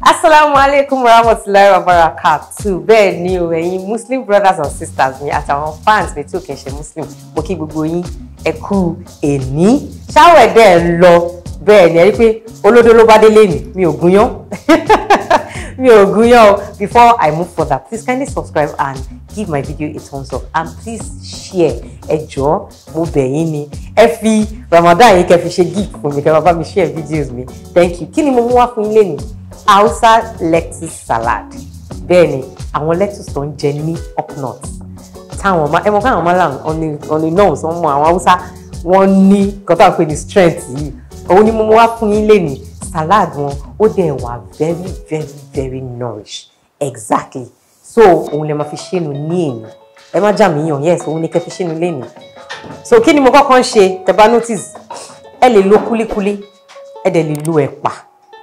Assalamu alaikum warahmatullahi wabarakatuh. Bẹ́ẹ̀ ni o, ẹ̀yin Muslim brothers and sisters mi àtàwọn fans mi tí ò kì í ṣe Muslim, mo kí gbogbo yín, ẹ kú èní. Ṣáwọ̀ ẹ̀dẹ̀ ń lọ. Bẹ́ẹ̀ ni, ẹ rí pé olódó ló bá délé mi, mi ò gúnyán. Mi ò gúnyán o. Before I move further, please kindly subscribe and give my video a thumbs up, and please share. Ẹ jọ̀ọ́, mo bẹ̀ yín ni. Ẹ fi Ramadan yìí kẹ́ fi ṣe gift fún mi, kẹ́ máa bá mi share videos mi. Thank you. Kí ni mo mú wá fún yín lénìí? Hausa lettuce salad. Bẹ́ẹ̀ ni, àwọn lettuce tó ń jẹ ní up north. Táwọn ọmọ, ẹ mọ̀ káwọn ọmọ là on the north, wọ́n mọ àwọn Hausa, wọ́n ní nǹkan tó à ń pè ní strength yìí. Òun ni mo mú wá fún yín lénìí. Salad wọn, ó dẹ̀ wà very very very nourished. Exactly. So, òun lè máa fi ṣénu ní èní. Ẹ má jà mí yàn, yes, òun ni kẹ́ fi ṣénu lénìí. So, kí ni mo kọ́kọ́ ń ṣe? Tẹ́ bá notice, ẹ lè lo kúlíkúlí, ẹ dẹ̀ lè lo ẹ̀pà,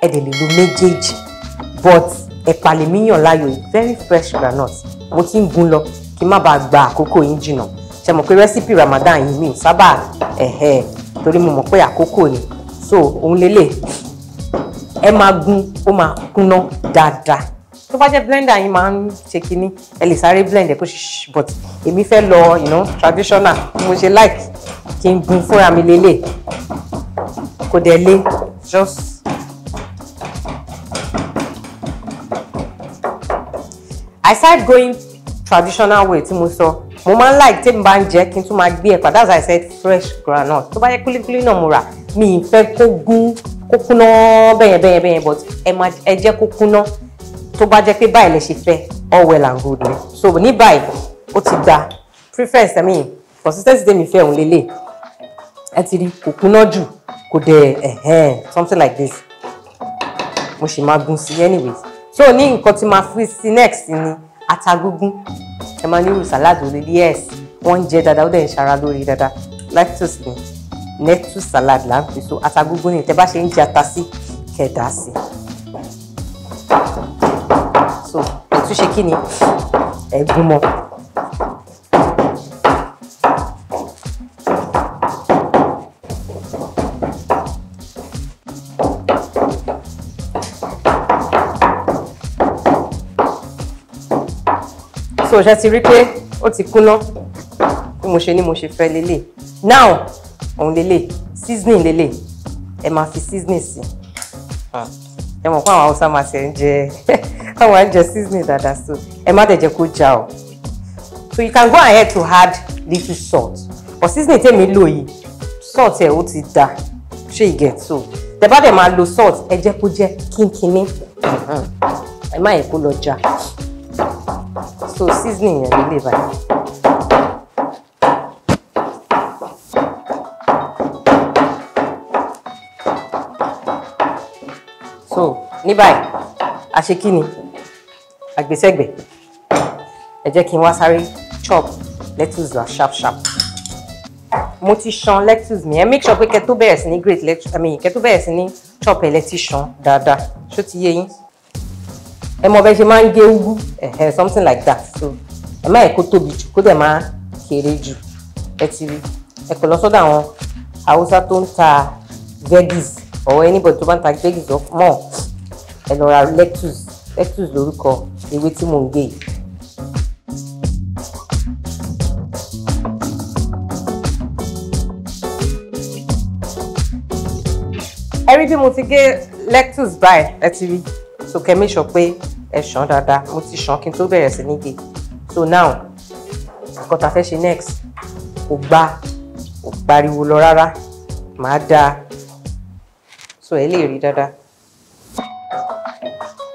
ẹ dẹ̀ lè lo méjèèjì. But ẹ̀pà lèmi yàn láàyò yìí, very fresh groundnut. Mo ti ń gún lọ kí n má bàa gba àkókò yín jìnnà. Ṣé mọ̀ pé recipe Ramadan yìí mi ò sábà ẹ̀hẹ́ torí mo mọ̀ pé àkókò ni. So, òun lélẹ̀, ẹ máa gún, ó máa kúnná dáadáa. Tó bá jẹ́ blender yín máa ń ṣe kinní, ẹ lè sáré blend ẹ kó ṣe, but èmi fẹ́ lọ, traditional, bí mo ṣe like kí n gún fúnra mi lélẹ̀. Kò dẹ̀ lé, just aside going traditional way tí mo sọ, mo máa ń like tí mo bá ń jẹ kí n tún máa gbé ẹ̀pà. That's why I said fresh groundnut. Tó bá jẹ́ kúlíkúlí náà mo rà, mi ì fẹ́ kó gún, kó kúnná bẹ́yẹn bẹ́yẹn bẹ́yẹn, but ẹ máa ẹ jẹ́ kó kúnná. Tó bá jẹ́ pé báyìí lẹ ṣe fẹ́, all well and good ni. So ní báyìí, ó ti gba preference, I mean, consistency tèmi fẹ́ òun lélẹ̀. Ẹ ti rí, kò kúnná jù, kò dẹ̀ ẹ̀hẹ́n, something like this. Mo sì máa gún sí anyways. So ní nǹkan tí máa fi sí next ni ata gúngún. Ẹ máa ní irú salad òde, yes, wọ́n ń jẹ dáadáa, ó dẹ̀ ń ṣara lórí dáadáa. Lettuce ni, lettuce salad là ń pè. So ata gúngún ni, tẹ́ bá ṣe ń jẹ ata sí, kẹ́ dà sí. So, ẹ tún ṣe kí ni? Ẹ gún mọ́. So ṣe ti rí pé ó ti kúnná bí mo ṣe ní mo ṣe fẹ́ lélẹ̀. Now, òun lélẹ̀, seasoning lélẹ̀, ẹ máa fi seasoning sí. Ẹ mọ̀ pé àwọn Hausa máa ṣe ń jẹ, àwọn ń jẹ seasoning dáadáa, so ẹ má dẹ̀ jẹ́ kó já o. So you can go ahead to add little salt. But seasoning tèmi lò yìí, salt ẹ̀ ó ti da, ṣé you get? So tẹ́ bá dẹ̀ máa lo salt, ẹ jẹ́ kó jẹ́ kínkínní. Ẹ má yẹ kó lọ já. So seasoning yẹn lélẹ̀ báyìí. So ní báyìí, a ṣe kí ni? Àgbésẹ̀gbẹ̀. Ẹ jẹ́ kí n wá sáré chop lettuce wa sharp sharp. Mo ti ṣan lettuce mi. Ẹ make sure pé kẹ́ tó bẹ̀rẹ̀ sí ní grate lettuce, I mean, kẹ́ tó bẹ̀rẹ̀ sí ní chop ẹ lẹ ti ṣan dáadáa. Ṣó ti yé yín? Ẹ mọ̀ bẹ́ẹ̀ ṣe máa ń gé úgú, ẹ̀hẹ̀, something like that. So ẹ má yẹ kó tóbi jù, kó dẹ̀ máa kéré jù. Ẹ ti rí. Ẹ kò lọ sọ́dọ̀ àwọn Hausa tó ń ta veggies or anybody tó bá ń ta veggies or more. Ẹ lọ ra lettuce. Lettuce lórúkọ ewé tí mò ń gé yìí. Ẹ rí bí mo ti gé lettuce báyìí, ẹ ti rí. So kẹ́ make sure pé ẹ ṣàn dáadáa. Mo ti ṣàn kí n tó bẹ̀rẹ̀ sí ní gé. So now, nǹkan tá a fẹ́ ṣe next, kò gba, kò pariwo lọ rárá. Màá da. So ẹ lè rí dáadáa.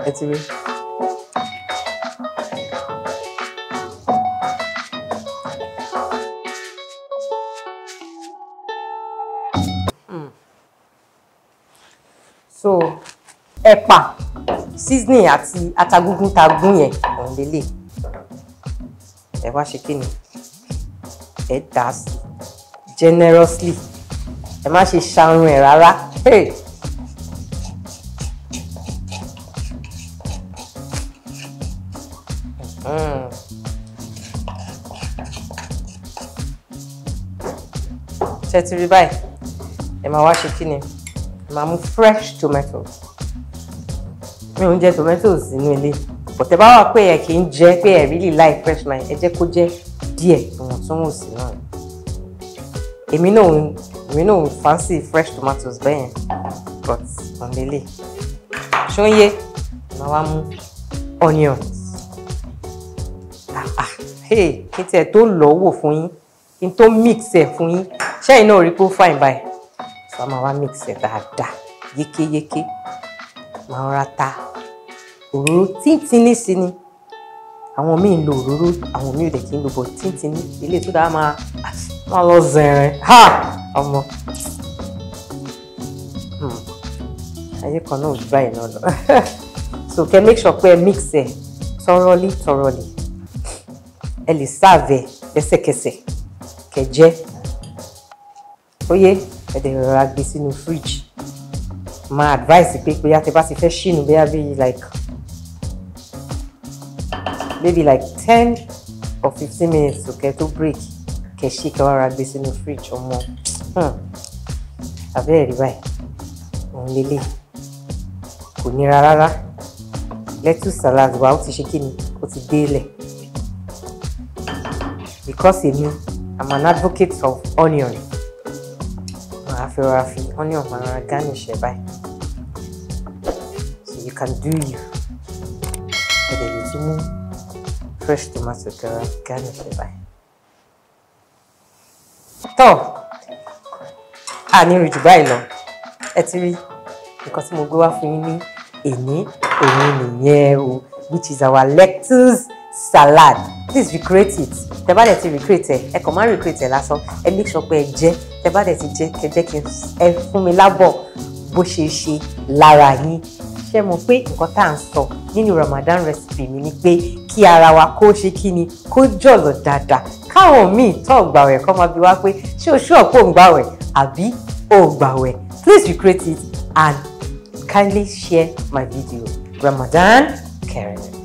Ẹ ti rí. So ẹ̀pà, seasoning àti ata gúngún ta gún yẹn, òun lélẹ̀. Ẹ wá ṣe kí ni? Ẹ dà á sí generously. Ẹ má ṣe ṣarun ẹ̀ rárá. Hey! Ṣé ti rí báyìí? Ẹ máa wá ṣe kí ni? Ẹ máa mú fresh tomatoes. Mi ò ń jẹ tomatoes nínú ilé, but tẹ́ bá wà pé ẹ kì í jẹ, pé ẹ really like fresh lime, ẹ jẹ́ kó jẹ́ díẹ̀, ìwọ̀ntúnwọ̀nsì náà. Èmi náà fancy fresh tomatoes bẹ́ẹ̀ yẹn, but ọ̀nlélẹ̀ ṣóyé. Màá wá mú onions. Ah ah, hey, kí n tiẹ̀ tó lọ́ wò fún yín, kí n tó mix ẹ̀ fún yín, ṣẹ́yìn náà rí pé ó fine báyìí? So a máa wá mix ẹ̀ dáadáa yékéyéké. Máa rọra ta òróró tíntínní sí ni. Àwọn míì ń lo òróró, àwọn míì ò dẹ̀ kí ń lo bọ̀, tíntínní ilé tó dáa máa lọ zẹ̀rẹ̀ ha. Ọmọ ayé kan náà ò jù báyìí náà lọ. So kẹ́ make sure pé ẹ mix ẹ thoroughly thoroughly. Ẹ lè serve ẹ lẹ́sẹ̀kẹsẹ̀ kẹ́ jẹ. Ó yé, ẹ dẹ̀ rọra gbé sínú fridge. Máa advice pé bóyá tẹ́ bá ti fẹ́ ṣìnú, bóyá bí like maybe like 10 or 15 minutes kẹ́ tó break, kẹ́ ṣí, kẹ́ wá ra gbé sínú fridge. Ọmọ, àbẹ́ẹ̀rí rí báyìí, òun lélẹ̀, kò nira rárá. Lettuce salad wa, ó ti ṣe kí ni, ó ti délẹ̀. Because èmi, I'm an advocate of onion, màá fi rọra fi onion, màá rọra garnish ẹ̀ báyìí. So you can do you. Ẹ dẹ̀ lè tún mú fresh tomato, kẹ́ garnish ẹ̀ báyìí. Tọ́ àní rí jù báyìí lọ. Ẹ ti rí nǹkan tí mo gbé wá fún yín ní èní, òun nìyẹn o, which is our lettuce salad. Please recreate it. Tẹ́ bá dẹ̀ ti recreate ẹ, ẹ kàn má recreate ẹ lásán, ẹ make sure pé ẹ jẹ. Tẹ́ bá dẹ̀ ti jẹ, kẹ́ jẹ́ kí ẹ fún mi lábọ̀ bó ṣe ṣe lára yín. Ṣé mo pé nǹkan tá à ń sọ nínú Ramadan recipe mi ni pé kí ara wa kó ṣe kí ni, kó jọ̀lọ̀ dáadáa, káwọn míì tó gbàwẹ̀ kọ́ máa bi wá pé ṣé o ṣú ọ̀pọ̀ ń gbàwẹ̀ àbí ò gbàwẹ̀. Please recreate it and kindly share my video. Ramadan Kareem.